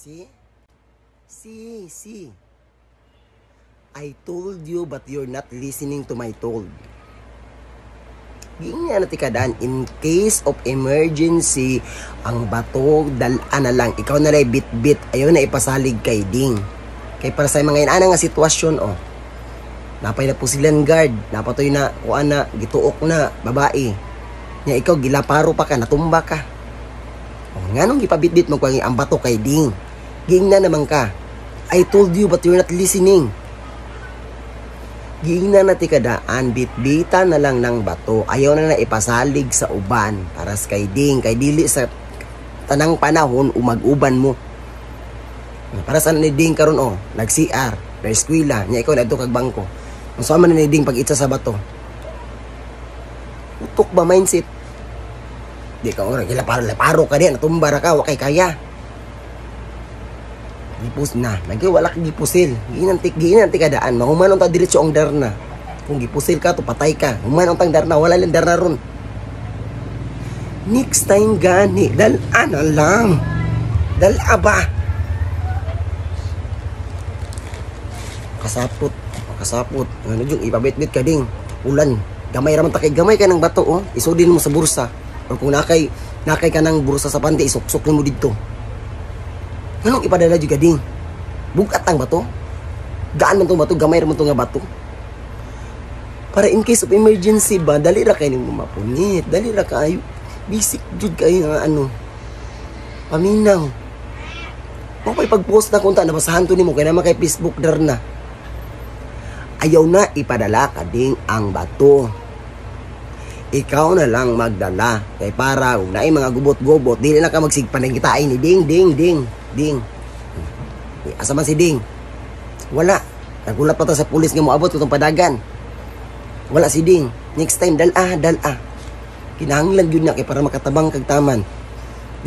See? See, see. I told you, but you're not listening to my told. Giingnan na ti kadaan, in case of emergency, ang bato, dal-a na lang. Ikaw na lang bit-bit, ayaw na ipasalig kay Ding. Kay para sa mga inana nga sitwasyon, oh. Napay na pusilan guard, napatoy na, kuan na, gituok na, babae. Nya ikaw, gilaparo pa ka, natumba ka. Oh, nganong gipabitbit mo kung ang bato kay Ding? Giingnan naman ka. I told you, but you're not listening. Giingnan na ti kadaan, bitbita na lang ng bato. Ayaw na na ipasalig sa uban para sa kay Ding, kay dili sa tanang panahon umag-uban mo. Para sa ni Ding karon, oh, nag-CR, na eskwela, nya ikaw nadto kag bangko. Unsa man ni Ding pag itsa sa bato? Utok ba mindset? Di ka ora gila paro paro ka di natumba ra ka, wa kay kaya. Gipus na, lagi wala kang gipusil. Giinan ti kadaan, mahuman unta diretso ang darna. Kung gipusil ka to, patay ka. Human untang darna, wala lang darna ron. Next time gani, dal-a na lang. Dal-a ba? Kasapot, kasapot. Ano yung ipabitbit ka ding? Ulan. Gamay raman ta kay gamay ka ng bato, oh. Isudin mo sa bursa. O kung nakay ka ng bursa sa panty, isuksok nimo didto. Anong ipadala jud ka ding? Bugat ang bato. Gaan man tong bato, gamay ra man tong nga bato. Para in case of emergency ba, dali ra kay nimo mapunit, dali ra kaayo. Basic jud kayo nga ano. Paminaw. Mo pa'y pag-post na kunta, nabasahan to nimo kay naman kay Facebook dar na. Ayaw na ipadala ka ding ang bato. Ikaw na lang magdala. Kay para kung naay mga gubot-gubot, dili na ka magsigpan ng kitain ni Ding, Ding, Ding, Ding. Asa man si Ding? Wala. Nagulat pa ta sa pulis nga moabot itong padagan. Wala si Ding. Next time, dal-a, dal-a. Kinahanglan yun na kay para makatabang kag taman.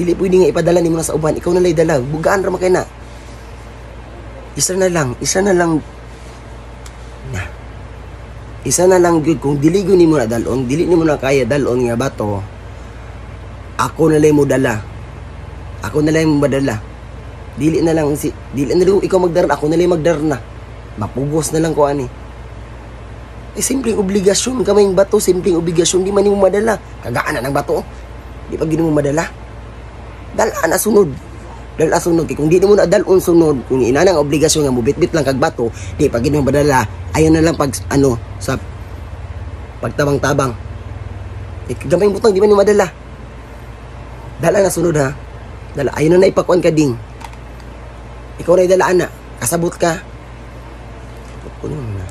Dili pwede nga ipadala nimo na sa uban. Ikaw na lang dala. Bugaan ra man kay na. Isa na lang, isa na lang. Na. Isa na lang gyud kung dili gyud nimo na dalon, dili nimo na kaya dalon nga bato. Ako na lang mo dala. Ako na lang mo madala. Dili na lang si dili na lang ikaw magdarna, ako na lang magdarna. Mapugos na lang ko ani. Eh, simpleng obligasyon kamay bato, simpleng obligasyon di man nimo madala. Kagaan na ng bato. Di pa gyud mo madala. Dala na sunod. Dala sunod kay kung di nimo na dalon sunod, kung ina nang obligasyon nga mobitbit lang kag bato, di pa gyud mo madala. Ayon na lang pag ano sa pagtabang-tabang. Eh, gamay butang di man nimo madala. Dala na sunod ha. Dala ayon na na ipakuan ka ding. Ikaw na dala ana. Kasabot ka. Kasabot ko na.